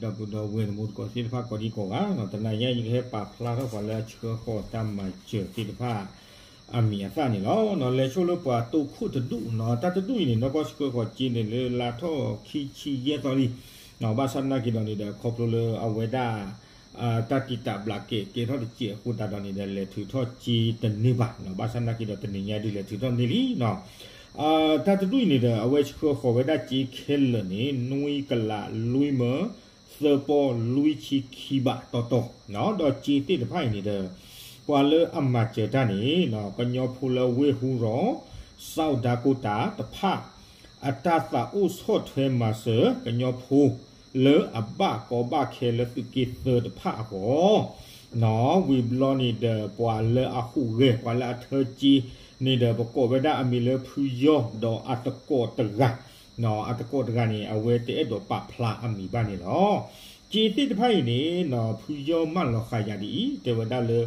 ဒီပုၢ်ဒီဝဲၢ်တံၤသကိးသ့ၣ်တဖၣ်ကိးဒံကိးဂၤနီၤ, တနၤညါအံၤ ယကဟဲပာ်ဖျါထီၣ်ပှၤလၢအဆှၢဃီၤတၢ်မၤစၢၤသ့ၣ်တဖၣ် အမံၤအသၣ်န့ၣ်လီၤ. လဲၤဆိလၢပှၤတိခိၣ်တဒူၣ်နီၤ, တၢ်တဒူၣ်အံၤန့ၣ် နီၢ်ကီၢ်ဆှၢဃီၤစ့န့ၣ်လၢလါထီၣ်ခံဆံယဲၢ်သီလံ, ဘၣ်ဆၣ်သနာ်က့ဒီးန့ၣ်ဒီး ခီဖျိလၢအဝဲဒၣ် တၢ်တံာ်တာ်ဘျးကဲးကဲထီၣ်တစဲးအဃိသတးဒီးန့ၣ်ဒီး လဲၤထုးထီၣ်စ့တန့ၢ်ဘၣ်နီၤ, ဘၣ်ဆၣ်သနာ်က့ဒီးတနံၤညါဒုးလဲၤထုးထီၣ်န့ၢ်လံနီၤ. တၢ်တဒူၣ်အံၤန့ၣ်ဒီး အဝဲဆှၢဃီၤဝဲဒၣ်စ့ခဲလၢာ်န့ၣ် နွံကလးလွံၢ်မၢ သၢပီၢ်လွံၢ်ဆံခံဘးတီတီ, ဒီးစ့သ့ၣ်တဖၣ်အံၤန့ၣ်ဒီး ပှၤလၢအမၤစၢၤတၢ်န့ၣ် ကညီဖိလၢဝ့ၢ်ဟူရီၤ South Dakota တဖၣ် အတၢ်သးအိၣ်ဆီၣ်ထွဲမၤစၢၤ ကညီဖိလၢအဘၣ်ကီဘၣ်ခဲလၢသုးက့သၢတဖၣ်အဂီၢ် ဝံၤဘျီန့ၣ်ဒီး ပှၤလၢအဟူးဂဲၤ ပှၤလၢအထၢစ့န့ၣ်ဒီး ပကိးဝဲဒၣ်အမံၤလၢဖုယီၢ် ဒီးအသကိးတဂၤ, အသကိးတဂၤန့ၣ် အဝဲတအဲၣ်ဒိးပာ်ဖျါအမံၤဘၣ်န့ၣ်လီၤ. စ့သ့ၣ်တဖၣ်အံၤန့ၣ် ဖုယီၢ်မၢလီၤဃာ်ယၤဒ်အံၤ တဲဝဲဒၣ်လၢ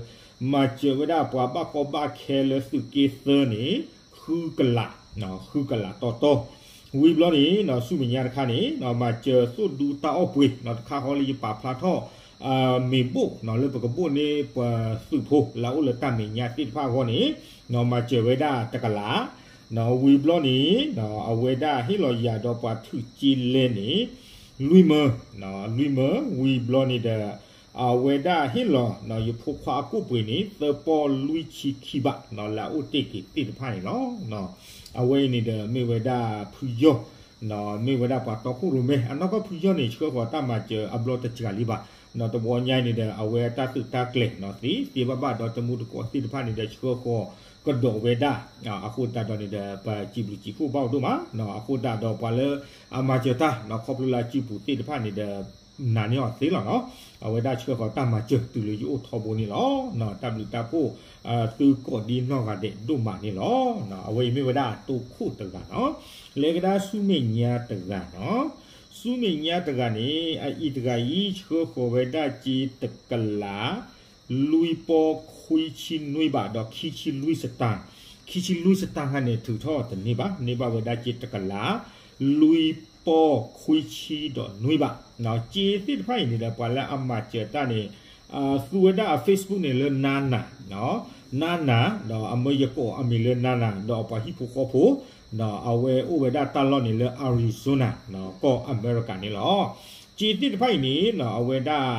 မၤစၢၤဝဲဒၣ်ပှၤဘၣ်ကီဘၣ်ခဲလၢသုးက့သၢန့ၣ် ဃုကလး, ဃုကလးတီတီ, ဝံၤဘျီန့ၣ် ဆူမဲာ်ညါတခါန့ၣ် မၤစၢၤသိၣ်ဒူတၢ်အီၣ်ပှ့ၤ တခါဃီလၢယပာ်ဖျါထီၣ် မ့ၢ်ဘိၣ်လၢပကဘိၣ်န့ၢ်ပှၤသုးဖိလၢအအိၣ်လၢတၢ်မဲာ်ညါသ့ၣ်တဖၣ်အဂီၢ်န့ၣ် မၤစၢၤဝဲဒၣ်တကလး, ဝံၤဘျီန့ၣ် အဝဲဒၣ်ဟ့ၣ်လီၤယၤဒီးပှၤထုးစ့လဲန့ၣ် လွံၢ်မၢ, လွံၢ်မၢ, ဝံၤဘျီန့ၣ်ဒီး အဝဲဒၣ်ဟ့ၣ်လီၤ ယဖိခွါအကိၣ်ပှ့ၤန့ၣ် သၢပီၢ်လွံၢ်ဆံခံဘး လၢအအိၣ်တ့ၢ်က့ၤသ့ၣ်တဖၣ်န့ၣ်လီၤ. အဝဲအံၤန့ၣ်ဒီး မ့ၢ်ဝဲဒၣ်ဖုယီၢ် မ့ၢ်ဝဲဒၣ်ပှၤတီခိၣ်ရိၣ်မဲ အနီၢ်ကီၢ်ဖုယီၢ်န့ၣ် ဆှၢဃီၤတၢ်မၤစၢၤအဘျီတစှၤလံဘၣ်, တဘျီညါအံၤန့ၣ်ဒီး အဝဲအတၢ်သုးတၢ်ကျဲၤ သ့သ့ဘၣ်ဘၣ်ဒီးတမူတကိးသ့ၣ်တဖၣ်န့ၣ်ဒီး ဆှၢဃီၤကဒီးဝဲဒၣ်, အဃိသတးဒီးန့ၣ်ဒီး ပစံးဘျုးစံးဖှိၣ်ဘၣ်အီၤဒိၣ်မး, အဃိသတးဒီးပှၤလၢအမၤစၢၤတၢ် ခီဖျိလၢအစုပူၤသ့ၣ်တဖၣ်န့ၣ်ဒီး နာ်န့ၢ်အီၤသ့လီၤနီၤ, အဝဲဒၣ်ဆှၢဃီၤတၢ်မၤစၢၤတုၤလၢယအိၣ်ထီဘိန့ၣ်လီၤ. တၢ်ဘျုးတၢ်ဖှိၣ် သုကိးဒံနီၢ်ဂၤဒဲးဒိၣ်မးန့ၣ်လီၤ. အဝဲအံၤမ့ၢ်ဝဲဒၣ်တိခိၣ်တဂၤနီၤ, လဲၤကဒါဆူမဲာ်ညါတဂၤနီၤ, ဆူမဲာ်ညါတဂၤန့ၣ် အအံၤတဂၤအံၤ ဆှၢဃီၤဝဲဒၣ်စ့တကလး လွံၢ်ပီၢ်ခွံဆံနွံဘးဒီးခံဆံလွံၢ်စတၢၢ်, ခံဆံလွံၢ်စတၢၢ်ခါန့ၣ် ထုးထီၣ်တန့ၢ်ဘၣ်, န့ၢ်ဘၣ်ဝဲဒၣ်စ့တကလး လွံၢ်ပီၢ်ခွံဆံဒီးနွံဘး, စ့သ့ၣ်တဖၣ်အံၤန့ၣ်ဒီး ပှၤလၢအမၤစၢၤတၢ်န့ၣ် သူဝဲဒၣ်အ Facebook န့ၣ်လၢနါနၤ, နါနၤ ဒီးအမၢယကိးအမံၤလၢနါနၤ ဒီးအပှၤဟံၣ်ဖိဃီဖိ ဒီးအဝဲအိၣ်ဝဲဒၣ်တၢ်လီၢ်န့ၣ်လၢ Arizona ကီၢ်အမဲရကၤန့ၣ်လီၤ. စ့သ့ၣ်တဖၣ်အံၤန့ၣ် အဝဲဒၣ်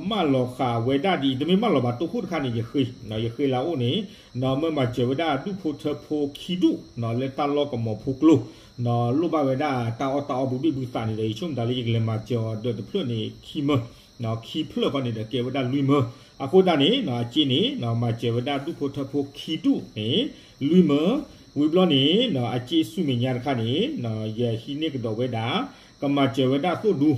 မၢလီၤဃာ်ဝဲဒၣ်ဒ်အံၤ တမ့ၢ်မၢလီၤဘၣ် တိခိၣ်တခါန့ၣ် ယဃ့, ယဃ့လၢအအိၣ်န့ၣ် မၢမၤစၢၤဝဲဒၣ်ဒူၣ်ဖိထၢဖိခံဒူၣ် လၢတၢ်လီၢ်ကမီၤဖိကျိ လိၣ်ဘၣ်ဝဲဒၣ်တၢ်အီၣ်တၢ်အီဘုဘ့ၣ်ဘုသးန့ၣ်ဒီး ယဆိကမိၣ်တၢ်လၢယကလဲၤမၤစၢၤအီၤဒီးတဖျၢၣ်န့ၣ် ခံမၢ, ခံဖျၢၣ်ဃီန့ၣ်ဒီးကဲဝဲဒၣ်လွံၢ်မၢ, အဃိသတးန့ၣ် အစ့န့ၣ် မၤစၢၤဝဲဒၣ်ဒူၣ်ဖိထၢဖိခံဒူၣ်န့ၣ် လွံၢ်မၢ, ဝံၤဘျီန့ၣ် အစ့ဆူမဲာ်ညါတခါန့ၣ် ယဟံးန့ၢ်ကဒီးဝဲဒၣ် ကမၤစၢၤဝဲဒၣ်သိၣ်ဒူ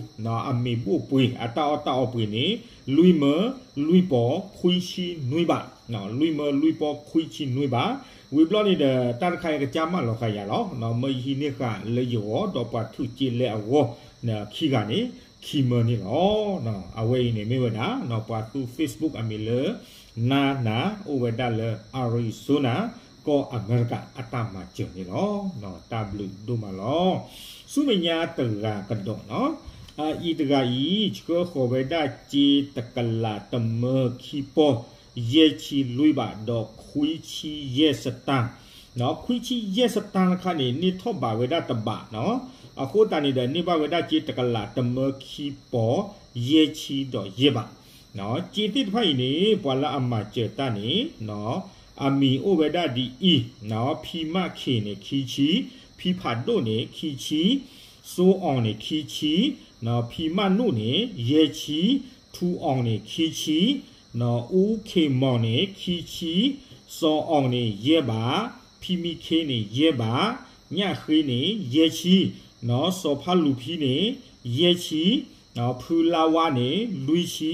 အမ့ၢ်ဘိၣ်ပှ့ၤ အတၢ်အီၣ်တၢ်အီပှ့ၤန့ၣ် လွံၢ်မၢ လွံၢ်ပီၢ် ခွံဆံနွံဘး, လွံၢ်မၢ လွံၢ်ပီၢ် ခွံဆံနွံဘး, ဝံၤဘျီန့ၣ်ဒီး တၢ်တခါအံၤကစၢ်မၢလီၤဃာ်ယၤလီၤ, မၢယဟံးန့ၢ်ဃာ်လၢယဂီၢ် ဒီးပှၤထုးစ့လဲအဂီၢ် ခံဂၤန့ၣ် ခံမၢန့ၣ်လီၤ. အဝဲအံၤန့ၣ်မ့ၢ်ဝဲဒၣ် ပှၤသူ Facebook အမံၤလၢ နါနၤ အိၣ်ဝဲဒၣ်လၢ Arizona ကီၢ်အမဲရကၤအတၢ်မၤစၢၤန့ၣ်လီၤ. တၢ်ဘျုးဒိၣ်မးလီၤ. ဆူမဲာ်ညါတဂၤကဒီးနီၤ, အအံၤတဂၤအံၤ ဆှၢဃီၤဝဲဒၣ်စ့တကလးတမၢခံပီၢ် ယဲၢ်ဆံလွံၢ်ဘး ဒီးခွံဆံယဲၢ်စတၢၢ်, ခွံဆံယဲၢ်စတၢၢ်တခါန့ၣ် န့ၢ်ထီၣ်ဘးဝဲဒၣ်တဘးနီၤ, အဃိသတးန့ၣ်ဒီး န့ၢ်ဘၣ်ဝဲဒၣ်စ့တကလးတမၢခံပီၢ် ယဲၢ်ဆံဒီးယဲၢ်ဘး စ့သ့ၣ်တဖၣ်အံၤန့ၣ် ပှၤလၢအမၤစၢၤတၢ်န့ၣ် အမံၤအိၣ်ဝဲဒၣ်ဒ်အံၤ, ဖံမၣ်ခ့ၤန့ၣ် ခံဆံ, ဖံဖးဒိၣ်န့ၣ် ခံဆံ, စိအီၤန့ၣ် ခံဆံ, ဖံမၣ်နူၣ်န့ၣ် ယဲၢ်ဆံ, ထူအီၤန့ၣ် ခံဆံ, အူခ့ၤမီၤန့ၣ် ခံဆံ, စီၤအီၤန့ၣ် ယဲၢ်ဘး, ဖံမံခ့န့ၣ် ယဲၢ်ဘး, ညၣ်ဃ့န့ၣ် ယဲၢ်ဆံ, စီၤဖါလူၤဖံန့ၣ် ယဲၢ်ဆံ, ဖုလါဝါန့ၣ် လွံၢ်ဆံ,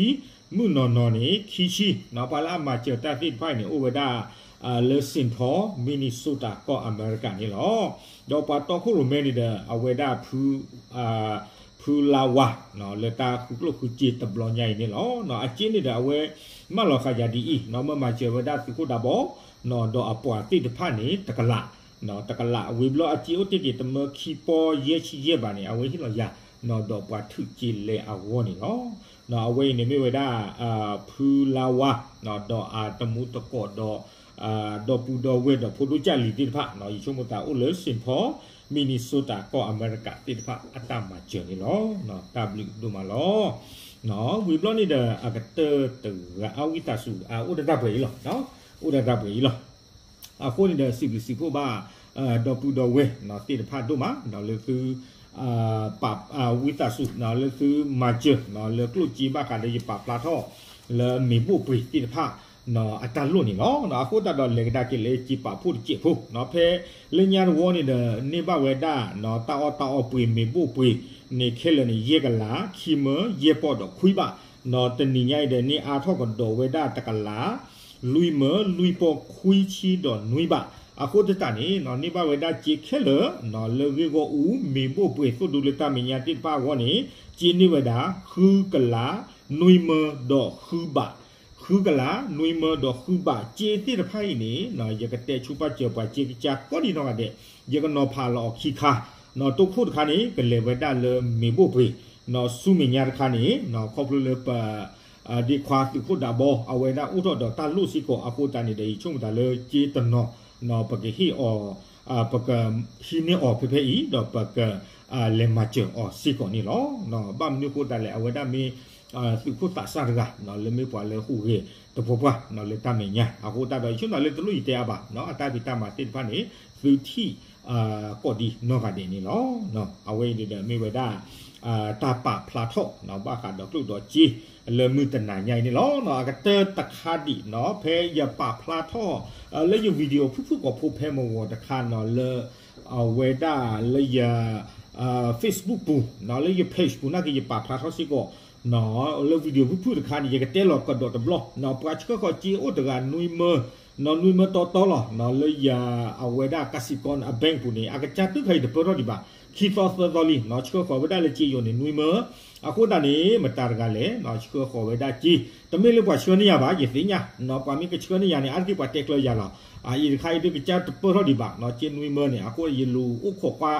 မုၣ်နီၢ်နီၢ်န့ၣ် ခံဆံ, ပှၤလၢအမၤစၢၤတၢ်သ့ၣ်တဖၣ်အံၤန့ၣ် အိၣ်ဝဲဒၣ် လၢ Saint Paul Minnesota ကီၢ်အမဲရကၤန့ၣ်လီၤ. ဒီးပှၤတီခိၣ်ရိၣ်မဲန့ၣ်ဒီး အဝဲဒၣ် ဖုလါဝါ လၢတၢ်ဃုကျိၣ်ဃုစ့တဘျီညါအံၤန့ၣ်လီၤ. အစ့န့ၣ်ဒီး အဝဲမၢလီၤဃာ်ယၤဒ်အံၤ မၢမၤစၢၤဝဲဒၣ်သုးခိၣ်ဒးဘီ ဒီးအပှၤသ့ၣ်တဖၣ်န့ၣ် တကလး, တကလး ဝံၤဘျီအစ့အိၣ်တ့ၢ်က့ၤတမၢခံပီၢ်ယဲၢ်ဆံယဲၢ်ဘးန့ၣ် အဝဲဟ့ၣ်လီၤယၤ ဒီးပှၤထုးက့လဲအဂီၢ်န့ၣ်လီၤ. အဝဲအံၤန့ၣ်မ့ၢ်ဝဲဒၣ် ဖုလါဝါ ဒီးအတမူတကိးဒီး ဒီပုၢ်ဒီဝဲၢ်ဒီးဖိဒိၣ်ကၢ်လံၤသ့ၣ်တဖၣ် ယဆိကမိၣ်သးအိၣ်လၢ Saint Paul Minnesota ကီၢ်အမဲရကၤသ့ၣ်တဖၣ်အတၢ်မၤစၢၤန့ၣ်လီၤ. တၢ်ဘျုးဒိၣ်မးလီၤ. ဝံၤဘျီန့ၣ်ဒီး အကတၢၢ်တဂၤ အဝံသးစူၤ အိၣ်ဒၣ်တၢ်ပှဲၤအံၤလီၤ. အိၣ်ဒၣ်တၢ်ပှဲၤအံၤလီၤ. အဃိန့ၣ်ဒီး စံးဘျုးစံးဖှိၣ်ဘၣ် ဒီပုၢ်ဒီဝဲၢ်သ့ၣ်တဖၣ်ဒိၣ်မး ဒီးလၢသု ဝံသးစူၤ လၢသုမၤစၢၤ လၢကျိၣ်စ့ဘၣ်ဃးဒီးယပာ်ဖျါထီၣ် လၢမ့ၤဘိၣ်ပှ့ၤသ့ၣ်တဖၣ် အတၢ်လိၣ်န့ၣ်လီၤ. အဃိသတးဒီး လဲၤကဒါက့ၤလၢစ့ပာ်ဖှိၣ်တစဲးဖိ ဖဲလၢညါတဝီန့ၣ်ဒီး န့ၢ်ဘၣ်ဝဲဒၣ် တၢ်အီၣ်တၢ်အီပှ့ၤမ့ၤဘိၣ်ပှ့ၤန့ၣ် ခဲလၢာ်န့ၣ် ယဲၢ်ကလး ခံမၢ ယဲၢ်ပီၢ်ဒီးခွံဘး ဒီးတနံၤညါအံၤဒီး န့ၢ်အါထီၣ်ကဒီးဝဲဒၣ်တကလး လွံၢ်မၢ လွံၢ်ပီၢ် ခွံဆံဒီးနွံဘး. အဃိသတးန့ၣ် န့ၢ်ဘၣ်ဝဲဒၣ်စ့ခဲလၢာ် လၢဂ့ၢ်ဂီၢ်အူ မ့ၤဘိၣ်ပှ့ၤသိၣ်ဒူလၢတၢ်မဲာ်ညါသ့ၣ်တဖၣ်အဂီၢ်န့ၣ် စ့န့ၢ်ဝဲဒၣ် ဃုကလး နွံမၢဒီးဃုဘး ဃုကလး နွံမၢဒီးဃုဘး စ့သ့ၣ်တဖၣ်အံၤန့ၣ် ယကတဲဆူပာ်စၢၤပှၤစ့ကစၢ်ကိးဒံးနီၢ်ဂၤဒဲး ယကနီၤဖးလီၤအီၤခံခါ တိခိၣ်တခါန့ၣ် ကလဲၤဝဲဒၣ်လၢမ့ၤဘိၣ်ပှ့ၤ ဆူမဲာ်ညါတခါန့ၣ် ခီဖျိလၢပ ဒ့ခွါသုးခိၣ်ဒးဘီ အဝဲဒၣ်အိၣ်ထီၣ်ဒီးတၢ်လိၣ်စ့ၢ်ကီး အဃိသတးန့ၣ်ဒီး ယဆိကမိၣ်သးလၢစ့တနီၤ ပကဟ့ၣ်အီၤ ပကဟံးန့ၢ်အီၤဖဲဖဲအံၤ ဒီးပက လဲၤမၤစၢၤအီၤစ့ၢ်ကီးန့ၣ်လီၤ. ဘၣ်မနုၤအဃိသတးလဲၣ် အဝဲဒၣ်မ့ၢ် သုးခိၣ်သးစၢ်တဂၤ လၢမ့ၢ်ပှၤလၢဟူးဂဲၤတပှဲၤပှဲၤ လၢတၢ်မဲာ်ညါ အဃိသတးဒီး ယဆိကမိၣ်သးလၢတလိၣ်ယတဲအါဘၣ် အတၢ်ဖံးတၢ်မၤသ့ၣ်တဖၣ်န့ၣ် သုထံၣ် ကိးဒံးနီၢ်ဂၤဒဲးန့ၣ်လီၤ. အဝဲအံၤန့ၣ်ဒီးမ့ၢ်ဝဲဒၣ် တၢ်ပာ်ဖျါထီၣ် ဘၣ်ဃးဒီးကျိၣ်ဒီးစ့ လၢမုၢ်တနၤညါအံၤန့ၣ်လီၤ. အကတၢၢ်တခါဒံး ဖဲယပာ်ဖျါထီၣ် လၢယ video ဖုၣ်ဖုၣ်ကိာ်ဖိဖဲမုၢ်ဂီၤတခါန့ၣ် လၢ အဝဲဒၣ်လၢယ Facebook ပူၤ လၢယ page ပူၤနာ်က့ ယပာ်ဖျါထီၣ်စ့ၢ်ကီး လၢ video ဖုၣ်ဖုၣ်တခါန့ၣ် ယကတဲလီၤကဒီးတဘျီ ပှၤဆှၢဃီၤစ့အိၣ်တဂၤနွံမၢ နွံမၢတီတီလီၤ လၢယ အဝဲဒၣ် ကစံးကီ အ bank ပူၤန့ၣ် အကစၢ်တုၤခါအံၤတပၢၢ်ထီၣ်ဒံးဘၣ် ခံသီသၢသီလံ ဆှၢဃီၤဝဲဒၣ်လၢစ့ယိၤန့ၣ် နွံမၢ အဃိသတးန့ၣ် မတၤတဂၤလဲၣ် ဆှၢဃီၤဝဲဒၣ်စ့ တမ့ၢ်လၢပှၤဆှၢန့ၢ်ယၤဘၣ် ယသ့ၣ်ညါ ပှၤမ့ၢ်ကဆှၢန့ၢ်ယၤန့ၣ် အါတက့ၢ်ပှၤတဲကျၢၤယၤလီၤ. အအံၤတခါအံၤဒုးကစၢ်တပၢၢ်ထီၣ်ဒံးဘၣ် စ့နွံမၢန့ၣ် အဃိယလူၤအိၣ်ခိးကွၢ်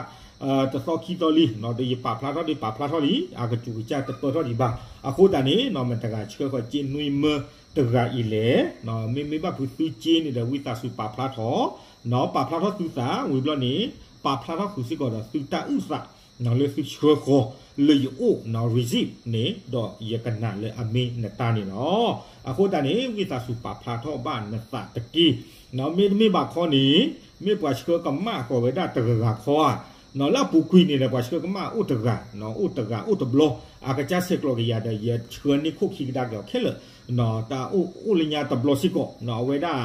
တသီခံသီလံ ဒီးယပာ်ဖျါထီၣ်ဒုးပာ်ဖျါထီၣ်လံ အကစူၤကစၢ်တပၢၢ်ထီၣ်ဒံးဘၣ် အဃိသတးန့ၣ် မတၤတဂၤဆှၢဃီၤစ့နွံမၢတဂၤအံၤလဲၣ် မ့မ့ၢ်ဘၣ်ဖုးသုစ့န့ၣ်ဒီး ဝံသးစူၤပာ်ဖျါထီၣ် ပာ်ဖျါထီၣ်သုသး ဝံၤဘျီန့ၣ် ပာ်ဖျါထီၣ်ဃုာ်စ့ၢ်ကီးဒီးသုတၢ်အုၣ်သး လၢသုဆှၢဃီၤလၢယအိၣ် receipt န့ၣ် ဒီးယကနၣ်လၢအမ့ၢ်နတၢ်န့ၣ်လီၤ. အဃိသတးန့ၣ် ဝံသးစူၤပာ်ဖျါထီၣ်ဘၣ်နသးတက့ၢ်. မ့တမ့ၢ်ဘၣ်ခီန့ၣ် မ့ၢ်ပှၤဆှၢကမၣ်ဃီၤဝဲဒၣ်တဂၤဂၤခီဧါ လၢအပူၤကွံာ်န့ၣ်ဒီး ပှၤဆှၢကမၣ်အိၣ်တဂၤ အိၣ်တဂၤအိၣ်တဘျီ အကစၢ်ဆဲးကျိးက့ၤယၤဒီး ယဆှၢန့ၢ်ခိၣ်ခံကဒါက့ၤအီၤခဲလၢာ် တၢ်အိၣ်အိၣ်လၢညါတဘျီစ့ၢ်ကီး အဝဲဒၣ်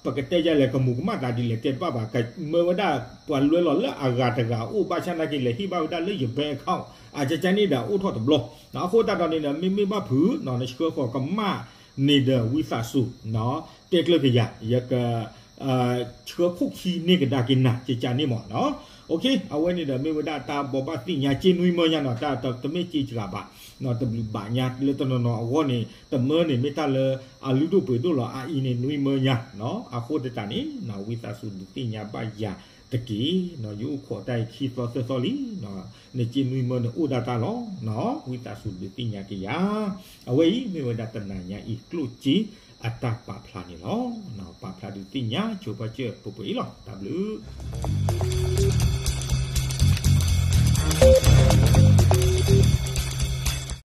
ပကတဲယၤလဲၣ် ကမူၤကမၣ်သးဒ်လဲၣ်တဲတဘၣ်ဘၣ် ကမၢဝဲဒၣ်ပှၤလွဲလီၤလၢအဂၤတဂၤအိၣ် ဘၣ်ဆၣ်နာ်က့လဲၤဟ့ၣ်ဘၣ်ဝဲဒၣ်လၢယ bank account အကကန့ၣ်ဒီးအိၣ်ထီၣ်တဘျီ အဃိသတးဒီးန့ၣ်ဒီး မ့မ့ၢ်ဘၣ်ဖုး နဆှၢဃီၤကမၣ်န့ၣ်ဒီး ဝံသးစူၤ တဲကျၢၤက့ၤယၤ ယက ဆှၢခိၣ်ခံန့ၢ်ကဒါက့ၤနၤ ကကန့ၣ်မး အဝဲန့ၣ်ဒီး မ့ၢ်ဝဲဒၣ်တၢ်ဘိးဘၣ်သ့ၣ်ညါစ့နွံမၢညါနီၤ တၢ်တမ့ၢ်စ့စှၤဘၣ် တဘျုးဘၣ်ညါ လၢတနီၤနီၤအဂီၢ်န့ၣ် တမၢန့ၣ် မ့ၢ်တၢ်လၢအလုၢ်ဒိၣ်ပှ့ၤဒိၣ်လီၤ အအံၤန့ၣ်နွံမၢညါ အဃိသတးန့ၣ် ဝံသးစူၤဒုးသ့ၣ်ညါဘၣ်ယၤတက့ၢ်. ယအိၣ်ခိးတၢ်အံၤခံသီသၢသီလံ နစ့နွံမၢန့ၣ်အိၣ်ဒၣ်တၢ်လီၤ ဝံသးစူၤဒုးသ့ၣ်ညါက့ၤယၤ အဝဲအံၤမ့ၢ်ဝဲဒၣ်တနၤညါအံၤ ကျိၣ်စ့အတၢ်ပာ်ဖျါန့ၣ်လီၤ. ပာ်ဖျါဒုးသ့ၣ်ညါ ဆိပာ်စၢၤပှဲၤပှဲၤအံၤလီၤ. တၢ်ဘျုး